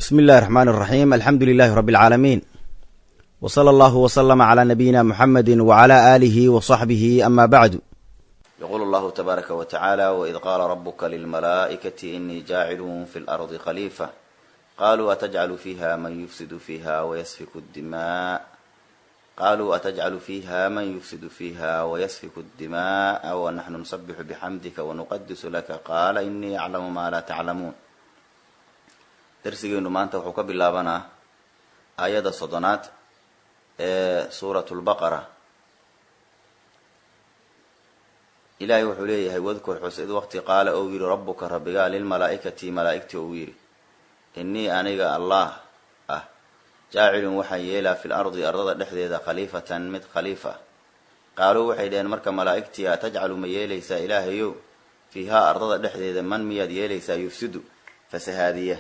Bismi illahi raxmaan iraxiim. Alxamdu lilahi rabbi alcaalamiin, w sala allahu wslama cala nabiyina muxamedi wcala aalihi wa saxbihi, ama bacdu. Yqul allahu tabaaraka wa tacaala: waid qaala rabuka lilmalaa'ikati inii jaacilun fi lardi khaliifa, qaluu atajcalu fiiha man yufsidu fiiha wayasfiku dimaa, qaluu atajcalu fiiha man yufsidu fiiha wayasfiku dima'a wanaxnu nusabixu bixamdika wanuqadisu laka, qaala inii aclamu maa laa taclamuun. Darsigeenu maanta wuxuu ka bilaabanaa aayadda 30aad ee suurat lbaqara. Ilaahay wuxuu leeyahay: wadkur, xus, id waqti, qaala, ou yidhi, rabbuka, rabbigaa, lilmalaa'ikati, malaa'igtii ou yidhi, innii, aniga Allah ah, jaacilun, waxaan yeelaa, fil ardi, ardada dhexdeeda, khaliifatan, mid khaliif ah. Qaaluu, waxay dhaheen marka malaa'igtii: atajcalu, ma yeelaysaa, Ilaahayow, fiihaa, ardada dhexdeeda, man, miyaad yeelaysaa, yufsidu, fasahaadiya,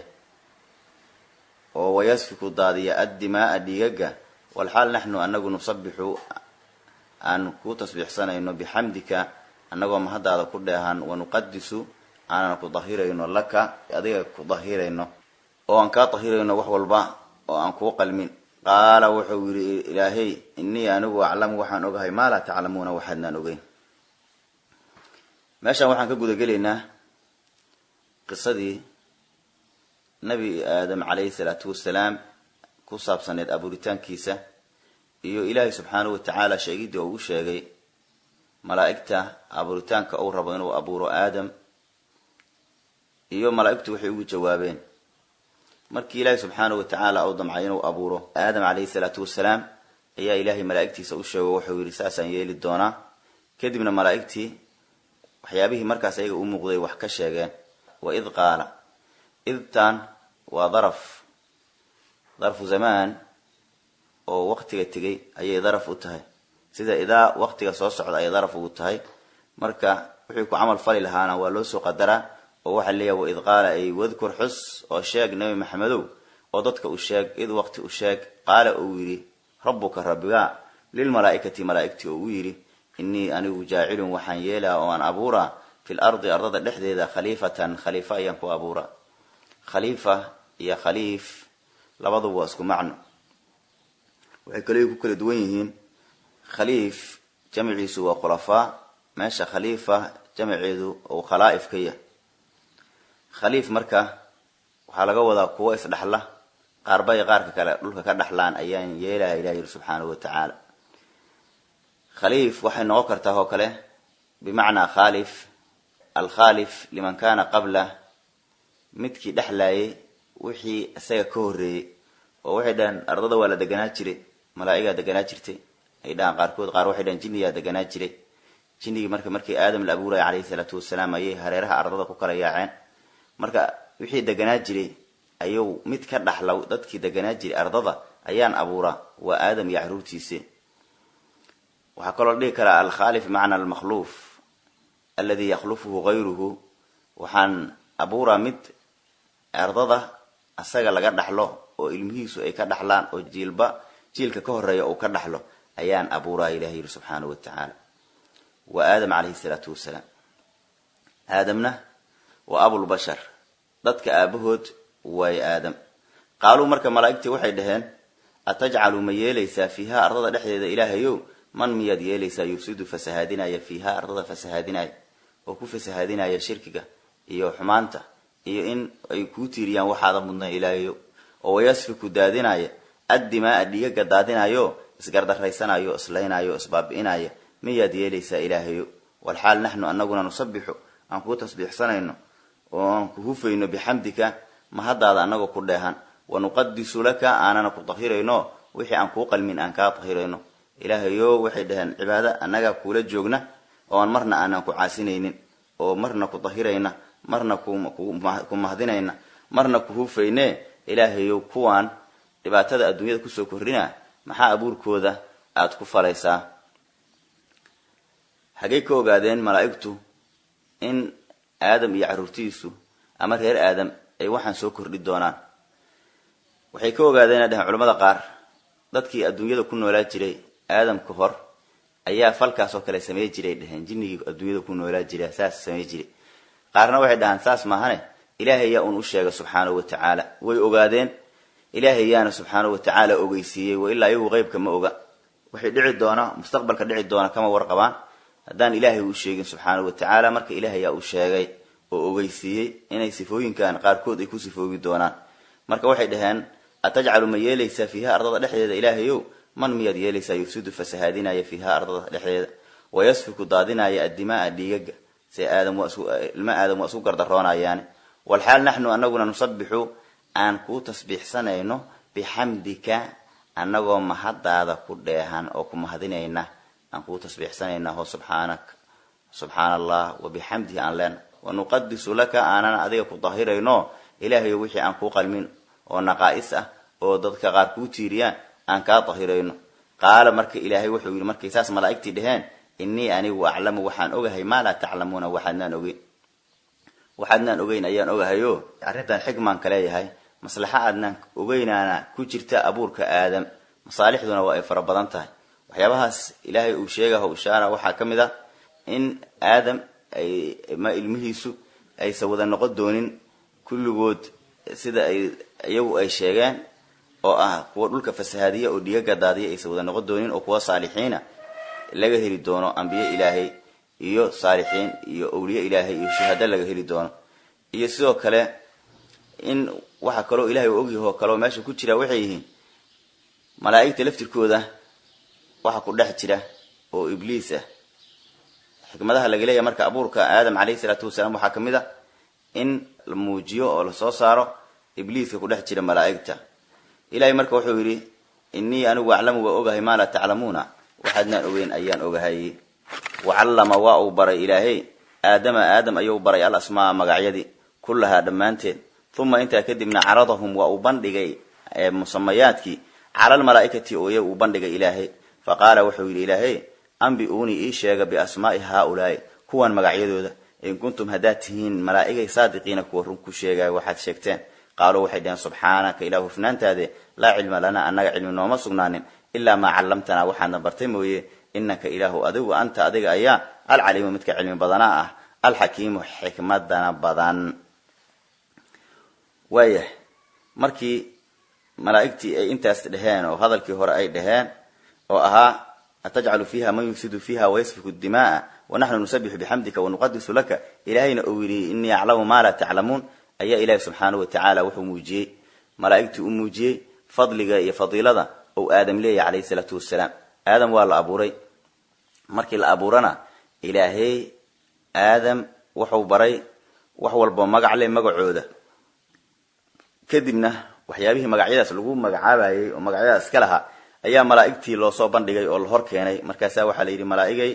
oo wayasfiku, daadiya, addimaaa, dhiigaga, walxaal naxnu, anagu, nusabixu, aan ku tasbiixsanayno, bixamdika, annagoo mahaddaada ku dheehan, wanuqadisu, aanan ku dahirayno, laka, adiga ku dahirayno, oo aan kaa dahirayno wax walba oo aan kuu qalmin? Qaala, wuxuu yidhi Ilaahay: innii, anigu, aclamu, waxaan ogahay, maa laa taclamuuna, waxaadnaan ogeyn. Meeshaan waxaan ka gudagelaynaa qisadii Nabi Aadam calayhi salaatu wasalaam ku saabsaneed abuuritaankiisa iyo Ilaahay subxaanahu watacaala sheegiddii oo u sheegay malaa'igta abuuritaanka uu rabo inuu abuuro Aadam, iyo malaa'igtu waxay ugu jawaabeen. Markii Ilaahay subxaanahu watacaala uu damcay inuu abuuro Aadam calayhi salaatu wasalaam, ayaa Ilaahay malaa'igtiisa u sheego, wuxuu yidhi: "Saasaan yeeli doonaa." Kadibna malaa'igtii waxyaabihii markaas ayaga u muuqday wax ka sheegeen. Wa id qaala, idtan waa daraf, darfu zamaan oo waqtiga tegay ayay daraf u tahay, sida idaa waqtiga soo socda ayay daraf ugu tahay. Marka wixii ku camal fali lahaana waa loo soo qadaraa, oo waxaa leeyahay: waid qaala, ay wadkur, xus oo sheeg, Nabi Maxamedow, oo dadka u sheeg, id waqti u sheeg, qaala, uu yidhi, rabbuka, rabbigaa, lilmalaa'ikati, malaa'igtii oo u yidhi, innii, anigu, jaacilun, waxaan yeelaa oo aan abuuraa, fil ardi, ardada dhexdeeda, khaliifatan, khaliifa ayaan ku abuuraa. Khaliifa iyo khaliif labaduba waa isku macno, waxay kaliya ku kala duwan yihiin khaliif jamciisu waa khulafaa, meesha khaliifa jamceedu uu khalaa'if ka yahay. Khaliif marka waxaa laga wadaa kuwo isdhaxla, qaarba ay qaarka kale dhulka ka dhaxlaan ayaan yeelaya, Ilah yiri subxaanahu wa tacaala. Khaliif waxay noqon kartaa oo kale bimacnaa khaalif, alkhaalif liman kaana qabla, midkii dhexlaayay wixii isaga ka horreeyey. Oo waxay dhahaan ardada waa la deganaa jiray, malaa'igaa deganaa jirtay ay dhahaan qaarkood. Qaar waxay dhahaan jinnigaa deganaa jiray. Jinnigii marka markii Aadam la abuuraya calayhi salaatu wasalaam ayay hareeraha ardada ku kala yaaceen. Marka wixii deganaa jiray ayuu mid ka dhaxla, dadkii deganaa jiray ardada ayaan abuuraa, waa Aadam iyo caruurtiisi. Waxaa kaloo la dhihi karaa alkhaalif bimacna almakhluuf aladi yakhlufuhu gayruhu, waxaan abuuraa mid ardada asaga laga dhaxlo oo ilmihiisu ay ka dhaxlaan, oo jiilba jiilka ka horeeya uu ka dhaxlo ayaan abuuraa, Ilahi yiri subxaanahu wa tacaala. Waa Aadam calayhi salaatu wasalaam. Aadamna waa abulbashar, dadka aabahood waayo Aadam. Qaaluu, marka malaa'igtii waxay dhaheen: atajcalu, ma yeelaysaa, fiiha, ardada dhexdeeda, Ilaahayow, man, miyaad yeelaysaa, yufsidu, fasahaadinaya, fiiha, ardada fasahaadinaya, oo ku fasahaadinaya shirkiga iyo xumaanta iyo in ay kuu tiiriyaan waxaada mudna, Ilaahayow, oo wayasfiku, daadinaya, addimaaa, dhiigaga daadinayo, isgardarraysanayo, islaynayo, isbaabi'inaya, miyaad yeelaysaa, Ilaahayo, walxaal naxnu, anaguna, nusabixu, aan kuu tasbiixsanayno oo aan ku hufayno, bixamdika, mahaddaada anagoo ku dheehan, wanuqadisu laka, aanana ku dahirayno, wixii aan kuu qalmin aan kaa dahirayno, Ilaahayo? Waxay dhaheen: cibaado annagaa kuula joogna oo aan marna aanan ku caasinaynin, oo marna ku dahirayna, marna ku mahdinayna, marna ku hufayne. Ilaahayow, kuwaan dhibaatada adduunyada kusoo kordhina maxaa abuurkooda aada ku falaysaa? Hagay ka ogaadeen malaa'igtu in Aadam iyo carruurtiisu ama reer Aadam ay waxaan soo kordhi doonaan? Waxay ka ogaadeen, dhaheen culamada qaar, dadkii adduunyada ku noolaa jiray Aadam ka hor ayaa falkaas oo kale samey jiray, dhaheen. Jinnigii adduunyada ku noolaa jira saas samey jiray. Qaarna waxay dhahaan saas maahane, Ilaahay yaa uun u sheegay subxaanahu wa tacaala. Way ogaadeen, Ilaahay yaana subxaanahu wa tacaala ogeysiiyey, wa ilaa iyagu qeybka ma oga, waxay dhici doona mustaqbalka dhici doona kama warqabaan haddaan Ilaahay u sheegin subxaanahu wa tacaala. Marka Ilaahay yaa u sheegay oo ogeysiiyey inay sifooyinkan qaarkood ay ku sifoobi doonaan. Marka waxay dhaheen, atajcalu ma yeelaysaa fiiha ardada dhexdeeda Ilaahayow man miyaad yeelaysaa yufsidu fasahaadinaya fiiha ardada dhexdeeda, wayasfiku daadinaya addimaaa dhiigaga, se aadam waa isku ilma aadam waa isku gardaroonayaane, walxaal naxnu anaguna nusabixu aan kuu tasbiixsanayno bixamdika, annagoo mahaddaada ku dheehan oo ku mahadinayna aan kuu tasbiixsanayna, ho subxaanak subxaana allah wabixamdihi aan leena, wanuqadisu laka aanan adiga ku dahirayno Ilaahayo wixii aan kuu qalmin oo naqaa'is ah oo dadka qaar kuu tiiriyaan aan kaa dahirayno. Qaala marka Ilaahay wuxuu yidhi markay saas malaa'igtii dheheen, innii anigu aclamu waxaan ogahay maa laa taclamuuna, waxaadnaan ogeyn, waxaadnaan ogeyn ayaan ogahayo, arrintan xikmaan ka leeyahay, maslaxa aadnaan ogeynaana ku jirta abuurka Aadam, masaalixduna waa ay fara badan tahay. Waxyaabahaas Ilaahay uu sheegaho ishaara waxaa ka mid ah in Aadam ay ma ilmihiisu aysan wada noqon doonin kulligood sida ay iyagu ay sheegeen oo ah kuwa dhulka fasahaadiya oo dhiigaga daadiya, aysan wada noqon doonin oo kuwa saalixiina laga heli doono, ambiye Ilaahay iyo saalixiin iyo awliye Ilaahay iyo shuhada laga heli doono. Iyo sidoo kale in waxa kaloo Ilaahay uu ogyahay oo kaloo meesha ku jira waxay yihiin malaa'igta laftirkooda waxa ku dhex jira oo ibliis ah. Xikmadaha laga leeyahay marka abuurka Aadam calayhi salaatu wasalaam waxaa ka mid ah in la muujiyo oo lasoo saaro ibliiska ku dhex jira malaa'igta. Ilaahay marka wuxuu yidhi, innii anigu aclamu waa ogahay maa laa taclamuuna, waxaadnaan ogeyn ayaan ogahay. Wacallama waa uu baray Ilaahay Aadama, Aadam ayuu baray al asmaa magacyadii kullahaa dhammaanteed, uma intaa kadibna caradahum waa uu bandhigay musamayaadkii cala almalaa'ikati oo iyaga uu bandhigay Ilaahay. Fa qaala wuxuu yidhi Ilaahay, ambi-uunii ii sheega biasmaa'i haaulaa'i kuwan magacyadooda, in kuntum haddaad tihiin malaa'igay saadiqiina kuwa run ku sheegaya waxaad sheegteen. Qaaluu waxay dhaheen, subxaanaka ilaah hufnaantaade, laa cilma lanaa annaga cilmi nooma sugnaanin ilaa maa callamtanaa waxaadna bartay mooye, innaka ilaahu adigu anta adiga ayaa alcaliimu midka cilmi badanaa ah, alxakiimu xikmadana badan. Waayahay, markii malaa'igtii ay intaas dheheen oo hadalkii hore ay dheheen oo ahaa atajcalu fiiha man yufsidu fiiha wayasfiku dimaaa wanaxnu nusabixu bixamdika wanuqadisu laka, Ilaahayna uu yidhi innii aclamu maa laa taclamuun, ayaa Ilaahi subxaanahu wa tacaala wuxuu muujiyey malaa'igtii u muujiyey fadliga iyo fadiilada ou Aadam leeyahy calayhi salaatu wasalaam. Aadam waa la abuuray, markii la abuurana Ilaahay Aadam wuxuu baray wax walbo magac leh magacooda, kadibna waxyaabihii magacyadaas lagu magacaabayay oo magacyadaas ka lahaa ayaa malaa'igtii loosoo bandhigay oo la hor keenay. Markaasaa waxaa la yidhi, malaa'igay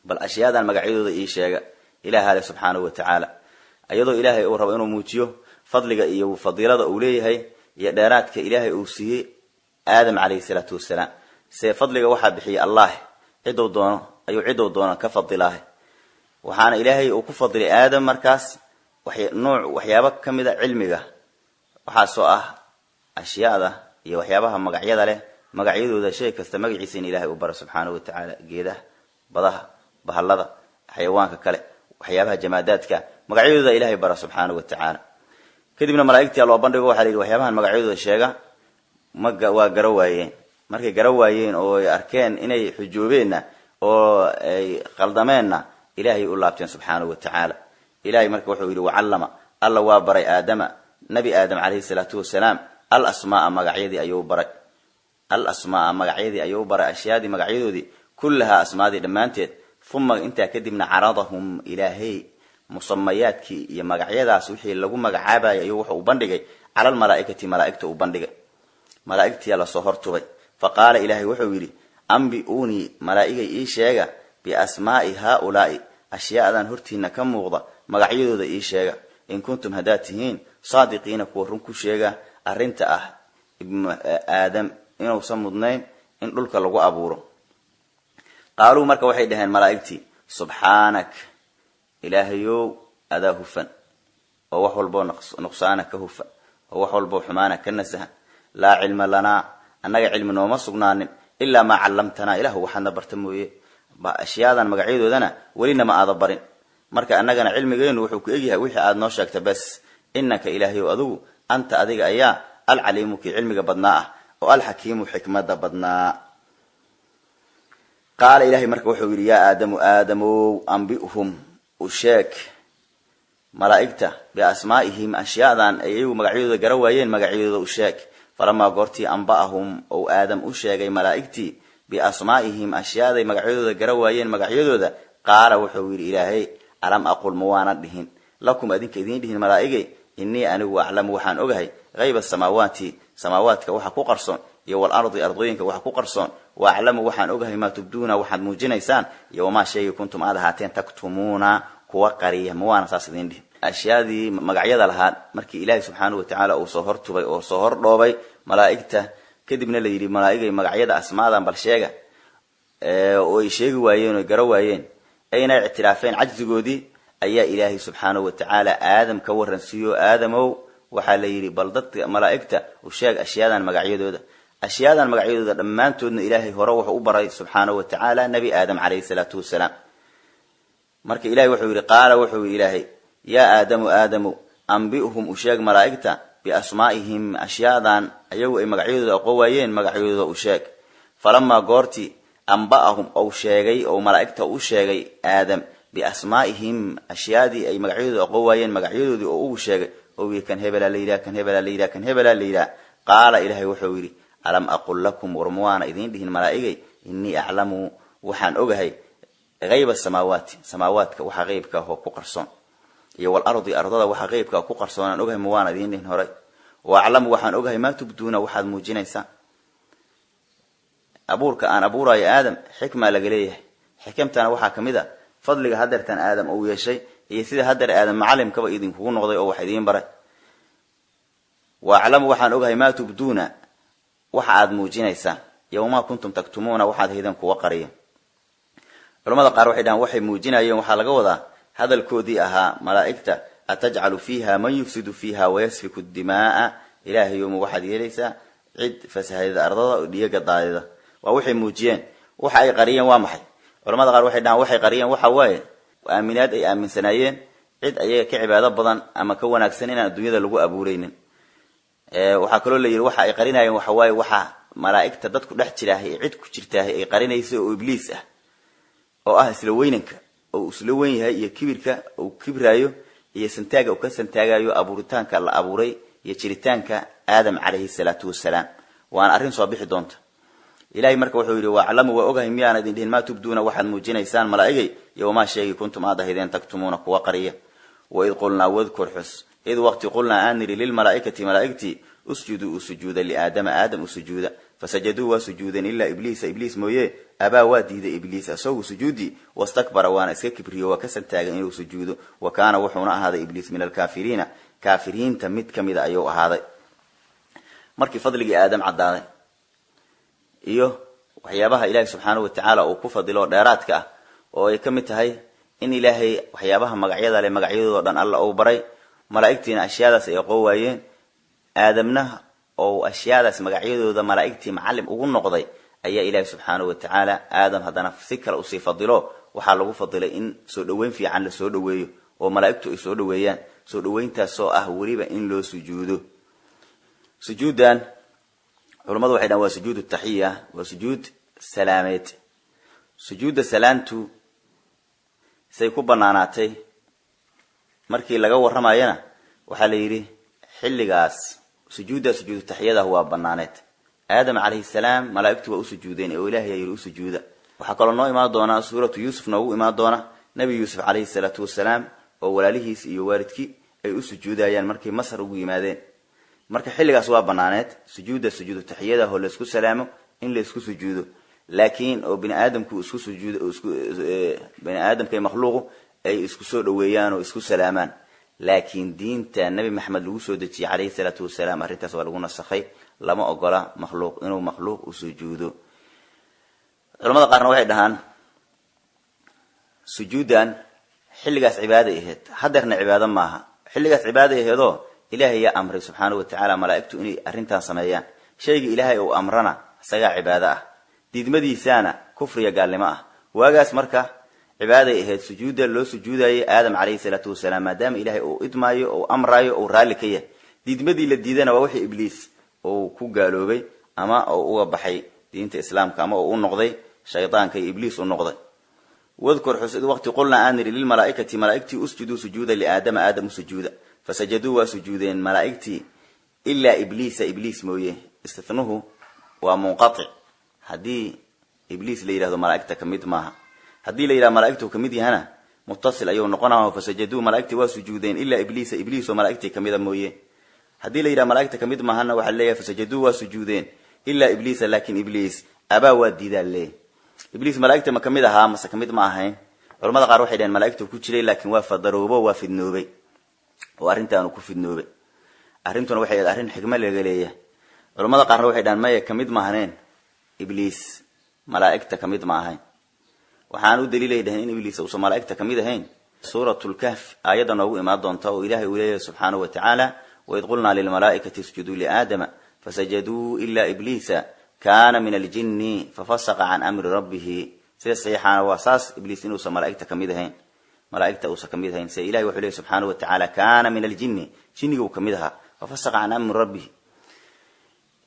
bal ashyaadan magacyadooda ii sheega. Ilaah ale subxaanahu wa tacaala iyadoo Ilaahay uu rabo inuu muujiyo fadliga iyo fadiilada uu leeyahay iyo dheeraadka Ilaahay uu siiyey Aadam calayhi salaatu wasalaam, se fadliga waxaa bixiyay Allah, ciduu doono ayuu ciduu doono ka fadilaahay, waxaana Ilaahay uu ku fadilay Aadam markaas nooc waxyaabo ka mid a cilmiga, waxaasoo ah ashyaada iyo waxyaabaha magacyada leh magacyadooda, shay kasta magaciisa in Ilaahay uu baro subxaanahu wa tacaala, geedaha, badaha, bahallada, xayawaanka kale, waxyaabaha jamaadaadka magacyadooda Ilaahay bara subxaanahu wa tacaala. Kadibna malaa'igtii loo bandhigo, waxaa la yidhi waxyaabahan magacyadooda sheega. Ma waa gara waayeen. Markay gara waayeen oo ay arkeen inay xujoobeenna oo ay qaldameenna, Ilaahay u laabteen subxaanahu wa tacaala. Ilaahay marka wuxuu yidhi, wacallama alla waa baray Aadama, nabi Aadam calayhi salaatu wasalaam, al asmaaa magacyadii ayuu baray, al asmaaa magacyadii ayuu baray, ashyaadii magacyadoodii, kullahaa asmaadii dhammaanteed, uma intaa kadibna caradahum Ilaahay musamayaadkii iyo magacyadaas wixii lagu magacaabayay ayuu wuxuu u bandhigay cala almalaa'ikati, malaa'igta u bandhigay, malaa'igtiyaa lasoo hortubay. Fa qaala Ilaahay wuxuu yidhi, ambi-uunii malaa'igay ii sheega biasmaa'i haaulaa'i ashyaadan hortiina ka muuqda magacyadooda ii sheega, in kuntum haddaad tihiin saadiqiina kuwa run ku sheega arrinta ah ibnu Aadam inuusan mudnayn in dhulka lagu abuuro. Qaaluu marka waxay dhaheen malaa'igtii, subxaanak Ilaahayow adaa hufan oo wax walboo nuqsaana ka hufan oo wax walboo xumaana ka nasahan, laa cilma lanaa annaga cilmi nooma sugnaanin ilaa maa callamtanaa, Ilaahu waxaadna barta mooye, ashyaadan magacyadoodana welina ma aada barin. Marka annagana cilmigeenu wuxuu ku egyahay wixii aad noo sheegta bes. Innaka ilaahayow adigu anta adiga ayaa alcaliimu kii cilmiga badnaa ah oo alxakiimu xikmada badnaa. Qaala ilaahay marka wuxuu yidhi yaa aadamu aadamow ambihum u sheeg malaa'igta biasmaa'ihim ashyaadan ay iyagu magacyadooda gara waayeen magacyadooda u sheeg. Falamaa goortii amba'ahum ou aadam u sheegay malaa'igtii biasmaa'ihim ashyaaday magacyadooda gara waayeen magacyadooda, qaala wuxuu yidhi ilaahay alam aqul ma waana dhihin lakum adinka idiin dhihin malaa'igay innii anigu aclamu waxaan ogahay hayba samaawaati samaawaadka waxa ku qarsoon iyo walardi ardooyinka waxa ku qarsoon, wa aclamu waxaan ogahay maa tubduuna waxaad muujinaysaan iyo wamaa sheegay kuntum aad ahaateen taktumuuna kuwa qariya, ma waana saas idiin dhihin. Ashyaadii magacyada lahaa markii ilaahay subxaanahu watacaala uu soo hortubay oo soo hordhoobay malaa'igta, kadibna la yidhi malaa'igay magacyada asmaadan bal sheega, oo ay sheegi waayeen oo gara waayeen ayna ictiraafeen cajzigoodii, ayaa ilaahay subxaanahu watacaala aadam ka waransiiyo. Aadamow waxaa la yidhi bal dadka malaa'igta u sheeg ashyaadan magacyadooda. Ashyaadan magacyadooda dhammaantoodna ilaahay hore wuxuu u baray subxaanahu watacaala nebi aadam calayhi salaatu wasalaam. Marka ilahay wuxuu yidhi qaala wuxuu yidhi ilaahay yaa aadamu aadamu ambihum u sheeg malaa'igta biasmaa'ihim ashyaadan ayagu ay magacyadooda aqoon waayeen magacyadooda u sheeg. Falamaa goortii amba'ahum ou sheegay oo malaa'igta u sheegay aadam biasmaa'ihim ashyaadii ay magacyadooda aqoon waayeen magacyadoodii oo ugu sheegay oo yidhi kan hebelaa la yidhaha, kan hebelaa la yidhaha, kan hebelaa la yidhaha, qaala ilaahay wuxuu yidhi alam aqul lakum war ma waana idiin dhihin malaa'igay innii aclamu waxaan ogahay hayba samaawaati samaawaadka waxa qeybka ahoo ku qarsoon iyo walardi ardada waxa qeybka ku qarsoon aan ogahay ma waana idiin dhihin horay, wa aclamu waxaan ogahay maa tubduuna waxaad muujinaysaa. Abuurka aan abuurayo aadam xikmaa laga leeyahay, xikamtana waxaa ka mid a fadliga hadeertan aadam uu yeeshay iyo sida hadeer aadam macalimkaba idinkugu noqday oo wax idiin baray. Wa aclamu waxaan ogahay maa tubduuna waxa aad muujinaysaan iyo wamaa kuntum taktumuuna waxaad haydan kuwa qariya. Culamada qaar waxay dhahaan waxay muujinayeen waxaa laga wadaa hadalkoodii ahaa malaa'igta atajcalu fiiha man yufsidu fiiha wayasfiku dimaaa, ilaahayowma waxaad yeelaysaa cid fasahadida ardada oo dhiyaga daadida. Waa waxay muujiyeen. Waxa ay qariyeen waa maxay? Culamada qaar waxay dhahaan waxay qariyeen waxa waaye aaminaad ay aaminsanaayeen cid ayaga ka cibaado badan ama ka wanaagsan inaan adduunyada lagu abuuraynin. Waxaa kaloo la yidhi waxa ay qarinayeen waxa waaye waxa malaa'igta dadku dhex jiraahay ee cid ku jirtaahay ay qarinaysa oo ibliis ah oo ah isla weynanka oo isla weyn yahay iyo kibirka uu kibraayo iyo santaaga uu ka santaagayo abuuritaanka la abuuray iyo jiritaanka aadam calayhi salaatu wasalaam. Waana arrin soo bixi doonta. Ilaahay marka wuxuu yidhi waaclamu waa ogahay miyaan idin dhihin maa tubduuna waxaad muujinaysaan malaa'igay iyo wamaa sheegi kuntum aad ahaydeen taktumuuna kuwa qariya. Waid qulnaa wadkur xus id waqti qulnaa aan nidhi lilmalaa'ikati malaa'igtii usjuduu u sujuuda liaadama aadam u sujuuda, fasajaduu waa sujuudeen ilaa ibliisa ibliis mooye, abaa waa diiday ibliis asagu sujuudii, wastakbara waana iska kibriyo waa ka santaagan inuu sujuudo, wa kaana wuxuuna ahaaday ibliis min alkaafiriina kaafiriinta mid ka mida ayuu ahaaday. Markii fadligii aadam caddaaday iyo waxyaabaha ilaahay subxaanahu watacaala uu ku fadilo dheeraadka ah oo ay ka mid tahay in ilaahay waxyaabaha magacyada leh magacyadooda dhan alla uu baray, malaa'igtiina ashyaadaas ay aqoon waayeen, aadamna oo ashyaadaas magacyadooda malaa'igtii macallim ugu noqday, ayaa ilaahay subxaanahu watacaala aadam haddana si kale usii fadilo. Waxaa lagu fadilay in soo dhoweyn fiican la soo dhoweeyo oo malaa'igtu ay soo dhoweeyaan, soo dhoweyntaasoo ah weliba in loo sujuudo. Sujuuddan culamadu waxay dhahan waa sujuud taxiya, waa sujuud salaameed. Sujuudda salaantu say ku banaanaatay markii laga warramayana waxaa la yidhi xilligaas sujuudda sujuudu taxiyadaah waa banaaneed. Aadam calayhi salaam malaa'igtu waa u sujuudeen oo ilaahay yaa yidhi u sujuuda. Waxaa kaloo noo imaan doonaa suuratu yuusuf noogu imaan doona nebi yuusuf calayhi salaatu wasalaam oo walaalihiis iyo waalidkii ay u sujuudayaan markay Masar ugu yimaadeen. Marka xilligaas waa banaaneed sujuudda sujuudu taxiyadaah oo laysku salaamo in laysku sujuudo, laakiin oo bini aadamku isku sujuudo isku bini aadamka makhluuqu ay isku soo dhoweeyaan oo isku salaamaan. Laakiin diinta nebi Maxamed lagu soo dejiyey calayhi salaatu wasalaam arrintaas waa lagu nasakhay, lama ogola makhluuq inuu makhluuq u sujuudo. Culamada qaarna waxay dhahaan sujuuddan xilligaas cibaaday ahayd, hadeerna cibaado maaha. Xilligaas cibaaday ahaydoo ilaahay yaa amray subxaanahu watacaala malaa'igtu inay arrintan sameeyaan. Shayga ilaahay uu amrana isagaa cibaado ah, diidmadiisaana kufriya gaalnimo ah. Waagaas marka Cibaaday ahayd sujuudda loo sujuudayay Aadam calayhi salaatu wasalaam, maadaama ilaahay uu idmaayo, uu amraayo, uu raalli ka yahay. Diidmadii la diidana waa wixii Ibliis uu ku gaaloobay ama uu uga baxay diinta Islaamka ama uu u noqday shaydaanka iyo Ibliis u noqday. Wadkur xus id waqti qulnaa aan nidhi lilmalaa'ikati malaa'igtii usjuduu sujuuda liaadama aadam u sujuuda. Fasajaduu waa sujuudeen malaa'igtii ilaa Ibliisa, Ibliis mooye. Istithnuhu waa munqatic. Haddii Ibliis la yidhahdo malaa'igta ka mid maaha, haddii la yidhahdo malaa'igtu ka mid yahana muttasil ayuu noqonaha. Fasajaduu malaa'igtii waa sujuudeen ilaa Ibliisa, Ibliis oo malaa'igtii kamida mooye. Haddii la yidhahdo malaa'igta kamid maahana waxaa leeyahay fasajaduu waa sujuudeen ilaa Ibliisa, laakiin Ibliis abaa waa diidaa leeyahy. Ibliis malaa'igta ma kamid ahaa mase kamid ma ahayn? Culamada qaar waxay dhaheen malaa'igtu ku jiray, laakiin waa fadaroobo, waa fidnoobay oo arrintaanu ku fidnoobay. Arrintuna waxay ahayd arrin xikmo laga leeyahay. Culamada qaarna waxay dhahaan maya, kamid maahaneen, Ibliis malaa'igta kamid ma ahayn. Waxaan u daliilay dhaheen in Ibliis uusan malaa'igta kamid ahayn Suuratlkahf aayadda noogu imaan doonta oo Ilaahay uu leeyahay subxaanahu wa tacaala: waid qulnaa lilmalaa'ikati isjuduu liaadama fasajaduu ilaa Ibliisa kaana min aljinni fafasaqa can amri rabbihi. Sida saxiixaana waa saas, Ibliis inuusan malaa'igta kamid ahayn, malaa'igta uusan kamid ahayn. Sida Ilahay wuxuu leeyahy subxaanahu wa tacaala kaana min aljinni, jinniga uu kamid ahaa, fafasaqa can amri rabbihi.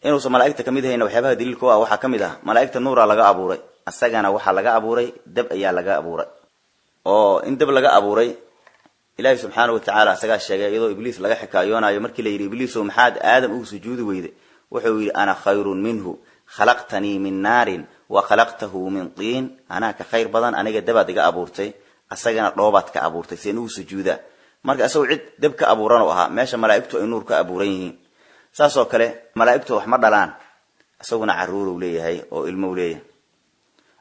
Inuusan malaa'igta kamid ahayn waxyaabaha daliilka u ah waxaa kamid ah malaa'igta nuuraa laga abuuray, asagana waxaa laga abuuray dab ayaa laga abuuray. Oo in dab laga abuuray Ilaahay subxaanahu wa tacaala asagaa sheegay, iyadoo Ibliis laga xikaayoonayo. Markii la yidhi Ibliisow maxaad Aadam ugu sujuudi weyday, wuxuu yidhi ana khayrun minhu, khalaqtanii min naarin wa khalaqtahu min tiin. Anaa ka khayr badan, aniga dabaad iga abuurtay, asagana dhoobaad ka abuurtay, seen ugu sujuudaa? Marka isagoo cid dab ka abuuran u ahaa, meesha malaa'igtu ay nuur ka abuuran yihiin. Saasoo kale malaa'igtu wax ma dhalaan, isaguna caruuruu leeyahay oo ilmou leeyahay.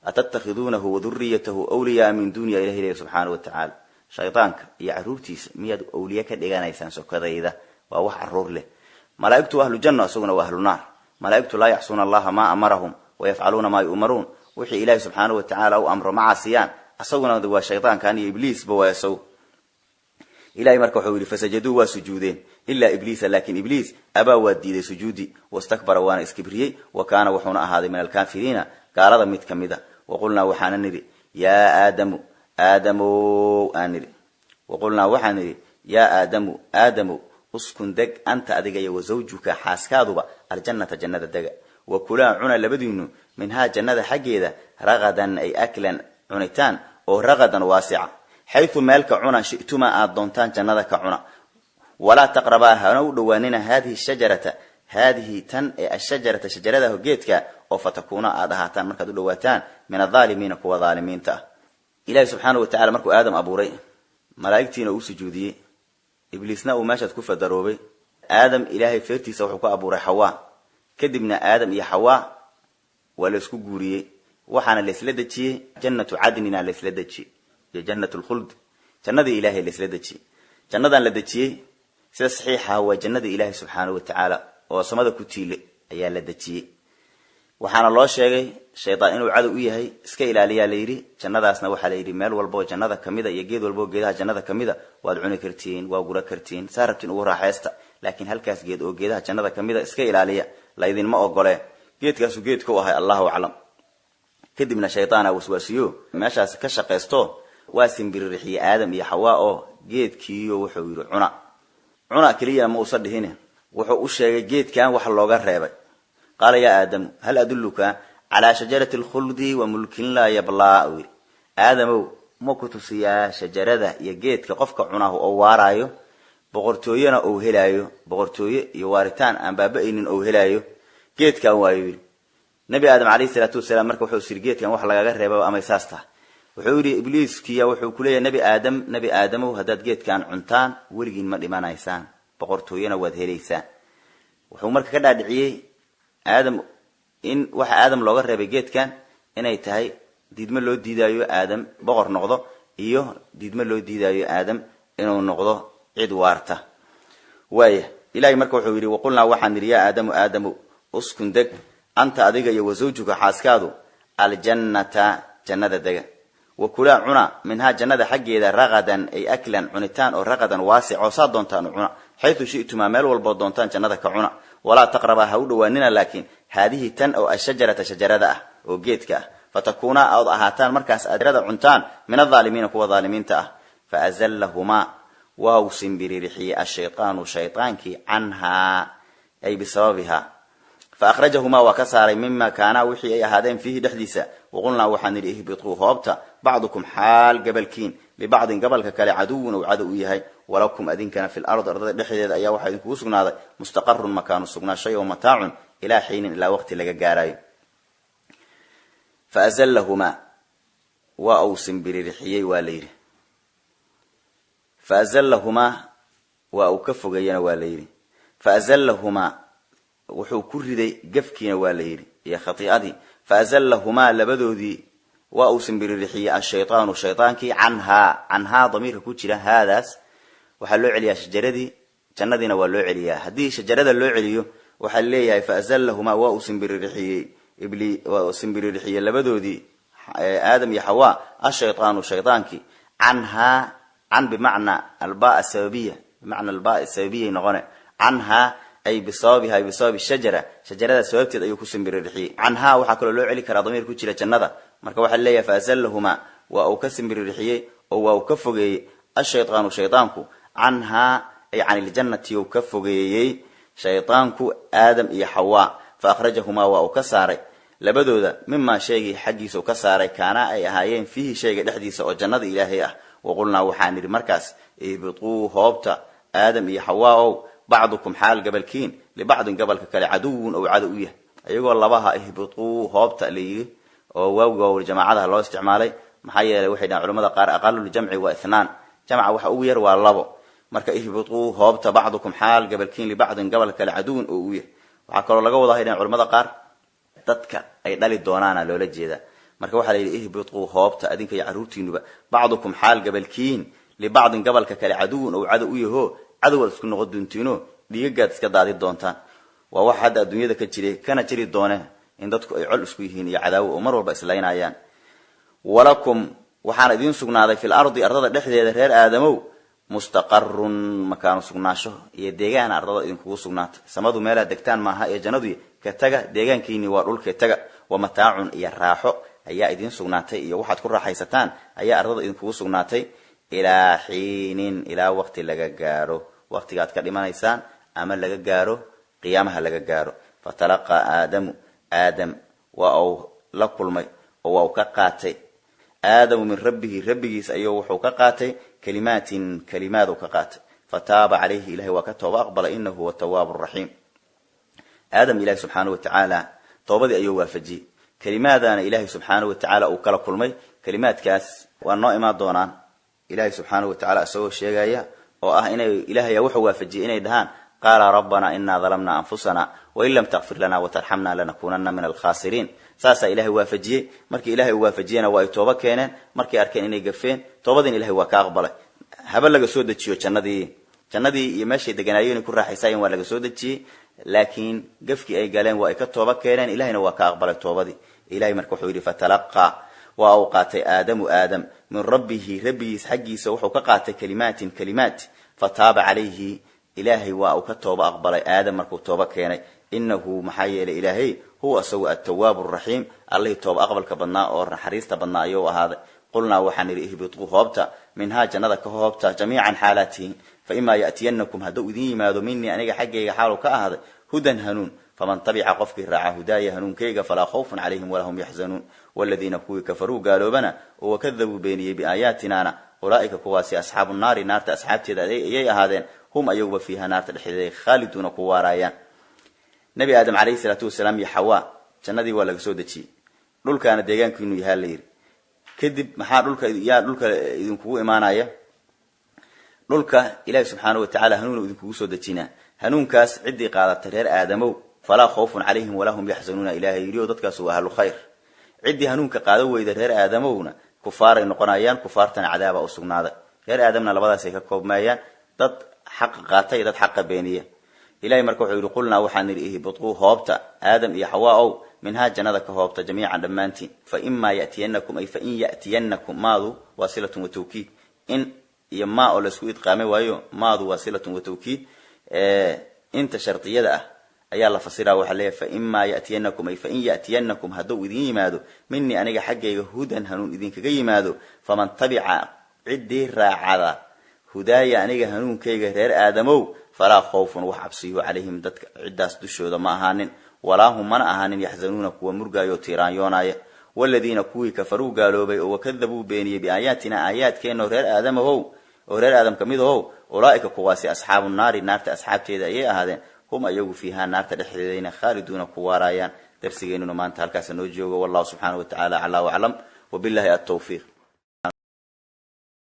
Atattakhiduunahu waduriyatahu awliyaa min duuniya, ilahi leeyahy subxaanahu wa tacaala, shaydaanka iyo caruurtiisa miyaad awliye ka dhiganaysaan sokadayda? Waa wax caruur leh. Malaa'igtu waa ahlu janno, isaguna waa ahlu naar. Malaa'igtu laa yacsuuna Allaha maa amarahum wayafcaluuna maa yu'maruun. Wixii Ilaahi subxaanahu wa tacaala u amro ma caasiyaan, asaguna waa shaydaankan iyo Ibliisba waa isagu. Ilahay marka wuxuu yidhi fasajaduu waa sujuudeen ilaa Ibliisa, laakiin Ibliis abaa waa diiday sujuudi, wastakbara waana iskibriyey, wa kaana wuxuuna ahaaday min alkaafiriina, gaalada mid ka mid a. Waqulnaa waxaana nidhi yaa Aadamu, Aadamow aan nidhi. Waqulnaa waxaan nidhi yaa Aadamu, Aadamow, uskun deg anta adiga iyo wasawjuka xaaskaaduba aljannata jannada dega, wa kulaa cuna labadiinu minhaa jannada xaggeeda raqadan ay aklan cunitaan oo raqadan waasica, xaytu meelka cuna shitumaa aad doontaan jannada ka cuna. Walaa taqrabaa hana u dhowaanina haadihi shajarata, haadihi tan ee ashajarata shajaradaho geedka, oo fatakuuna aad ahaataan markaad u dhawaataan min adaalimiina, kuwa daalimiinta ah. Ilaahi subxaanahu wa tacala markuu Aadam abuuray, malaa'igtiina uu sujuudiyey, Ibliisna uu meeshaas ku fadaroobay, Aadam Ilaahay feertiisa wuxuu ku abuuray Xawaa. Kadibna Aadam iyo Xawaa waa la isku guuriyey, waxaana laysla dejiyey jannatu cadnina laysla dejiyey iyo jannat lkhuld, jannadii Ilaahay laysla dejiyey. Jannadan la dejiyey sida saxiixa waa jannadii Ilaahay subxaanahu wa tacaala oo samada ku tiile ayaa la dejiyey. Waxaana loo sheegay shaydaan inuu cadow u yahay, iska ilaaliyaa la yidhi. Jannadaasna waxaa la yidhi meel walboo jannada kamida iyo geed walboo geedaha jannada kamida waad cuni kartiin, waa gura kartiin, saa rabtiin ugu raaxaysta, laakiin halkaas geed oo geedaha jannada kamida iska ilaaliya, laydinma ogole. Geedkaasu geedka u ahay Allahu aclam. Kadibna shaydaana waswaasiyo meeshaas ka shaqaysto, waa simbiririxiyey Aadam iyo Xawaa oo geedkiiyo wuxuu yidhi cuna. Cuna keliya ma uusan dhihine, wuxuu u sheegay geedkan wax looga reebay. Qaala yaa Aadamu hal adulluka calaa shajarati alkhuldi wa mulkin laa yablaa, uu yidhi Aadamow ma ku tusiyaa shajarada iyo geedka qofka cunahu oo waaraayo, boqortooyena uu helaayo, boqortooye iyo waaritaan aan baaba-aynin ou helaayo? Geedkan waayu yidhi Nabi Aadam calayhi salaatu wasalaam. Marka wuxuu siri geedkan wax lagaga reebaba amay saas tahay. Wuxuu yidhi Ibliiskiya wuxuu ku leeyahay Nabi Aadam, Nabi Aadamow haddaad geedkan cuntaan weligiin ma dhimanaysaan, boqortooyena waad helaysaan. Wuxuu marka ka dhaadhiciyey Aadam in waxa Aadam looga reebay geedkan inay tahay diidmo loo diidaayo Aadam boqor noqdo iyo diidmo loo diidaayo Aadam inuu noqdo cid waarta. Waaya Ilahay marka wuxuu yidhi waqulnaa waxaan nidhi yaa Aadamu, Aadamow, uskun deg anta adiga iyo wasawjuka xaaskaadu aljannata jannada dega, wa kulaa cuna minhaa jannada xaggeeda raqadan ay aklan cunitaan oo raqadan waasic oo saa doontaan u cuna, xaytu shitumaa meel walboo doontaan jannada ka cuna. Walaa taqrabaa ha u dhowaanina laakiin haadihi tan oo ashajarata shajarada ah oo geedka ah, Fatakuunaa aad ahaataan markaas aad rada cuntaan min adaalimiina, kuwa daalimiinta ah. Faazallahumaa, waa uu simbiririxiyey ashaytaanu shaytaankii, canhaa ay bisababihaa. Fa akhrajahumaa, waa ka saaray, mima kaanaa, wixii ay ahaadeen, fiihi, dhexdiisa. Waqulnaa, waxaan nidhi, ihbituu, hoobta, bacdukum, xaal gabalkiin, libacdin, gabalka kale, caduwun, uu cadow u yahay. Walakum, adinkana, fi lard, ardada dhexdeeda ayaa waxaa idinkugu sugnaaday, mustaqarun, makaanu sugnaashay, oo mataacun, ilaa xiinin, ilaa waqti laga gaarayo. Faazallahumaa, waa uu simbiririxiyey waa la yidhi. Faazallahumaa, waa uu ka fogeeyana waa la yidhi. Faazallahumaa, wuxuu ku riday gafkiina waa la yidhi iyo khatii'adii. Faazallahumaa, labadoodii waa uu simbiririxiyey, ashaytaanu, shaytaankii, canhaa. Canhaa damiirka ku jira haadaas waxaa loo celiyaa shajaradii, jannadiina waa loo celiyaa. Haddii shajarada loo celiyo, waxaa leeyahay faazallahumaa, waa uu simbiririxiyey ibli, waa uu simbiririxiyey labadoodii, Aadam iyo Xawaa, ashaytaanu, shaytaankii, canhaa. Can bimacnaa albaa asababiya, bimacna albaa sababiyay noqone. Canhaa ay bisababiha, ay bisababi shajara, shajarada sababteed ayuu ku simbiririxiyey. Canhaa waxaa kaloo loo celi karaa damiir ku jira jannada. Marka waxaa leeyahay faazallahumaa, waa uu ka simbiririxiyey oo waa uu ka fogeeyey, ashaytaanu, shaytaanku, canhaa ay can iljannati uu ka fogeeyey shaytaanku Aadam iyo Xawaa. Fa akhrajahumaa, waa uu ka saaray labadooda, mimaa, shaygii xaggiisa uu ka saaray, kaanaa, ay ahaayeen, fiihi, shayga dhexdiisa oo jannada Ilaahay ah. Waqulnaa, waxaan nidhi markaas, ihbituu, hoobta, Aadam iyo Xawaa ow, bacdukum, xaal gabalkiin, libacdin, gabalka kale, caduwun, ou cadow u yahay. Iyagoo labaha ihbituu, hoobta la yidhi oo waawgi waawr jamaacadaha loo isticmaalay. Maxaa yeelay, waxay dhahan culamada qaar, aqaluljamci waa ithnaan, jamca waxa ugu yar waa labo. Marka ihbituu, hoobta, bacdukum, xaal gabalkiin, libacdin, gabalka kale, caduwun oo u yahay. Waxaa kaloo laga wadaa, hay dhahan culamada qaar, dadka ay dhali doonaana loola jeedaa. Marka waxaa la yidhi ihbituu, hoobta, adinka iyo carruurtiinuba, bacdukum, xaal gabalkiin, libacdin, gabalka kale, caduwun, ou cadow u yaho, cadowaad isku noqon doontiino, dhiigagaad iska daadi doontaan. Waa waxa hadda adduunyada ka jiray kana jiri doone, in dadku ay col isku yihiin iyo cadaawo oo mar walba islaynayaan. Walakum, waxaana idiin sugnaaday, fil ardi, ardada dhexdeeda, reer Aadamow, mustaqarun, makaanu sugnaasho iyo deegaana ardada idinkugu sugnaatay. Samadu meelaad degtaan maaha ee jannadu ka taga, deegaankiini waa dhulka taga. Wa mataacun, iyo raaxo ayaa idiin sugnaatay, iyo waxaad ku raaxaysataan ayaa ardada idinkugu sugnaatay, ilaa xiinin, ilaa waqti laga gaaro, waqtigaad ka dhimanaysaan ama laga gaaro qiyaamaha laga gaaro. Fatalaqaa Aadamu, Aadam waa uu la kulmay oo waa uu ka qaatay, Aadamu, min rabbihi, rabbigiis ayuu wuxuu ka qaatay, kalimaatin, kalimaad uu ka qaatay. Fataaba calayhi, Ilahay waa ka tooba aqbalay, inahu huwa tawaabu raxiim. Aadam Ilahi subxaanahu watacaala toobadii ayuu waafajiyey, kelimaadaana Ilaahay subxaanahu watacaala uu kala kulmay. Kelimaadkaas waa noo imaan doonaan, Ilaahay subxaanahu watacaala isagoo sheegaya oo ah inay Ilaahaya wuxuu waafajiyey inay dhahaan, qaala rabbanaa inaa dalamnaa anfusana wain lam takfir lana watarxamna lanakunana min alkhaasiriin. Saasaa Ilahay waafajiyey. Markii Ilahay uu waafajiyena, waa ay tooba keeneen markay arkeen inay gafeen. Toobadiina Ilahay waa ka aqbalay. Haba laga soo dejiyo jannadii, jannadii iyo meeshay deganaayeen ku raaxaysaayeen waa laga soo dejiyey, laakiin gafkii ay galeen waa ay ka tooba keeneen, Ilahayna waa ka aqbalay toobadii. Ilahay marka wuxuu yidhi, fatalaqaa, waa uu qaatay, Aadamu, Aadam, min rabbihi, rabbigiis xaggiisa wuxuu ka qaatay, kalimaatin, kalimaat. Fataaba calayhi, Ilaahay waa uu ka tooba aqbalay Aadam markuu tooba keenay. Inahu, maxaa yeelay, Ilaahay, huwa, isagu, attawaabu raxiim, allihii tooba aqbalka badnaa oo naxariista badnaa ayuu ahaaday. Qulnaa, waxaan idhi, ihbituu, hoobta, minhaa, jannada ka hoobta, jamiican xaalaatihin. Fa imaa ya'tiyanakum, hadduu idin yimaado, minii, aniga xaggayga xaaluu ka ahaaday, hudan, hanuun, faman tabica, qofkii raaca, hudaaya, hanuunkayga, falaa khawfun calayhim walaa hum yaxzanuun. Waladiina, kuwii, kafaruu, gaaloobana, oo wakadabuu, beeniyey, biaayaatinaana, ulaa'ika, kuwaasi, asxaabu naari, naarta asxaabteeda ayay ahaadeen, hum, ayaguba, fiiha, naarta dhexdeeda, khaaliduuna, ku waaraayaan. Nabi Aadam calayhi salaatu wasalaam iyo Xawaa jannadii waa laga soo dejiyey, dhulkaana deegaankiinu yahaa la yidhi. Kadib maxaa dhulka yaa dhulka idinkugu imaanaya? Dhulka Ilaahi subxaanahu watacaala hanuunu idinkugu soo dejinaa. Hanuunkaas ciddii qaadatay, reer Aadamow, falaa khawfun calayhim walaa hum yaxzanuuna, Ilaahay yidhi, oo dadkaas waa ahlu khayr. Ciddii hanuunka qaado weyda, reer Aadamowna, kufaaray noqonayaan, kufaartana cadaaba u sugnaaday. Reer Aadamna labadaasay ka koobmayaan, dad xaqa qaata iyo dad xaqa beeniya. Ilahay marka wuxuu yidhi, qulnaa, waxaan nidhi, ihbituu, hoobta, Aadam iyo Xawaa ow, minhaa, jannada ka hoobta, jamiican, dhammaantiin. Fa imaa ya'tiyanakum, ay fa in ya'tiyanakum, maadu waa silatun wa tawkiid, in iyo maa oo laysku idqaamay waayo, maadu waa silatun wa tawkiid. Inta shardiyada ah Ayaa la fasiraa, waxaa leeyahay fa imaa ya'tiyanakum, ay fa in ya'tiyanakum, hadduu idin yimaado minii aniga xaggayga hudan hanuun idinkaga yimaado, faman tabica ciddii raacada hudaaya aniga hanuunkayga, reer aadamow, falaa khawfun wax cabsiyo calayhim dadka ciddaas dushooda ma ahaanin, walaa hum mana ahaanin yaxzanuuna kuwa murgaayo tiiraanyoonaya. Waladiina kuwii kafaruu gaaloobay oo wakadabuu beeniyey biaayaatina aayaadkeenno, reer aadamahow oo reer aadam kamid ahow, ulaaika kuwaasi asxaabu naari, naarta asxaabteeda ayay ahaadeen, hum ayagu fiihaa naarta dhexdeedayna khaaliduuna ku waaraayaan. Darsigeennuna maanta halkaasa noo joogo. Wallahu subxaanahu watacaala aclaa waclam, wabillahi altawfiiq.